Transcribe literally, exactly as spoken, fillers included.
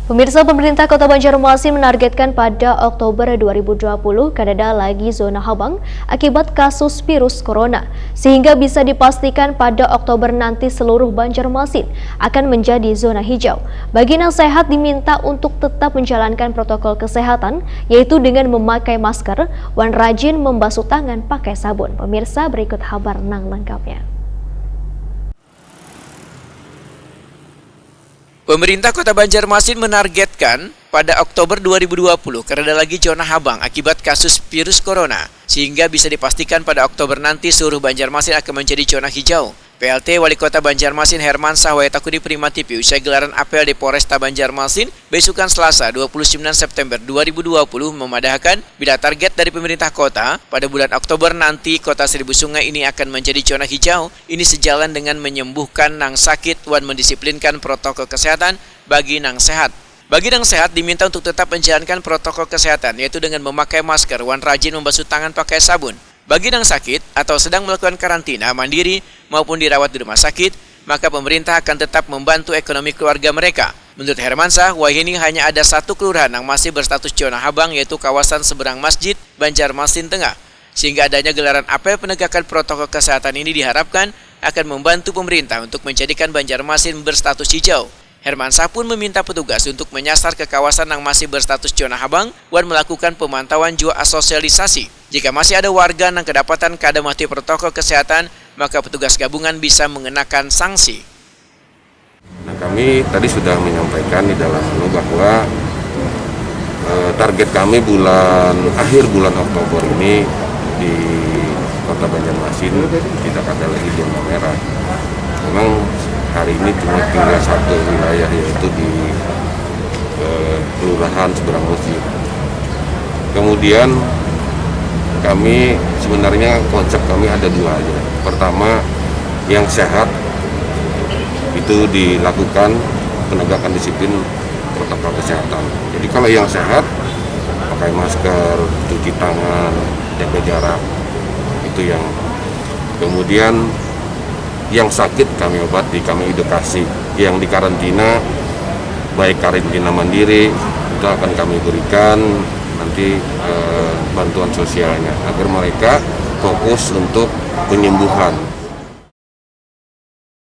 Pemirsa, pemerintah Kota Banjarmasin menargetkan pada Oktober dua ribu dua puluh kadada lagi zona habang akibat kasus virus corona, sehingga bisa dipastikan pada Oktober nanti seluruh Banjarmasin akan menjadi zona hijau. Bagi nang sehat diminta untuk tetap menjalankan protokol kesehatan, yaitu dengan memakai masker wan rajin membasuh tangan pakai sabun. Pemirsa, berikut habar nang lengkapnya. Pemerintah Kota Banjarmasin menargetkan pada Oktober dua ribu dua puluh kadada lagi zona habang akibat kasus virus corona, sehingga bisa dipastikan pada Oktober nanti seluruh Banjarmasin akan menjadi zona hijau. P L T Wali Kota Banjarmasin Herman Sahwaya Takuni Prima T V usai gelaran apel di Polresta Banjarmasin besukan Selasa dua puluh sembilan September dua ribu dua puluh memadahakan bila target dari pemerintah kota pada bulan Oktober nanti Kota Seribu Sungai ini akan menjadi zona hijau. Ini sejalan dengan menyembuhkan nang sakit wan mendisiplinkan protokol kesehatan bagi nang sehat. Bagi nang sehat diminta untuk tetap menjalankan protokol kesehatan, yaitu dengan memakai masker wan rajin membasuh tangan pakai sabun. Bagi nang sakit atau sedang melakukan karantina mandiri maupun dirawat di rumah sakit, maka pemerintah akan tetap membantu ekonomi keluarga mereka. Menurut Hermansyah, wahini hanya ada satu kelurahan yang masih berstatus zona habang, yaitu kawasan seberang masjid, Banjarmasin Tengah. Sehingga adanya gelaran apel penegakan protokol kesehatan ini diharapkan akan membantu pemerintah untuk menjadikan Banjarmasin berstatus hijau. Hermansyah pun meminta petugas untuk menyasar ke kawasan yang masih berstatus zona habang wan melakukan pemantauan jua asosialisasi. Jika masih ada warga nang kedapatan kada mematuhi protokol kesehatan, maka petugas gabungan bisa mengenakan sanksi. Nah, kami tadi sudah menyampaikan di dalam anu bahwa eh, target kami bulan akhir bulan Oktober ini di Kota Banjarmasin tidak ada lagi zona merah. Memang hari ini cuma tinggal satu wilayah, yaitu di eh, kelurahan seberang masjid. Kemudian kami sebenarnya konsep kami ada dua aja. Pertama, yang sehat itu dilakukan penegakan disiplin protokol kesehatan. Jadi kalau yang sehat pakai masker, cuci tangan, jaga jarak, itu yang. Kemudian yang sakit kami obati, kami edukasi. Yang di karantina, baik karantina mandiri, itu akan kami berikan nanti eh, bantuan sosialnya agar mereka fokus untuk penyembuhan.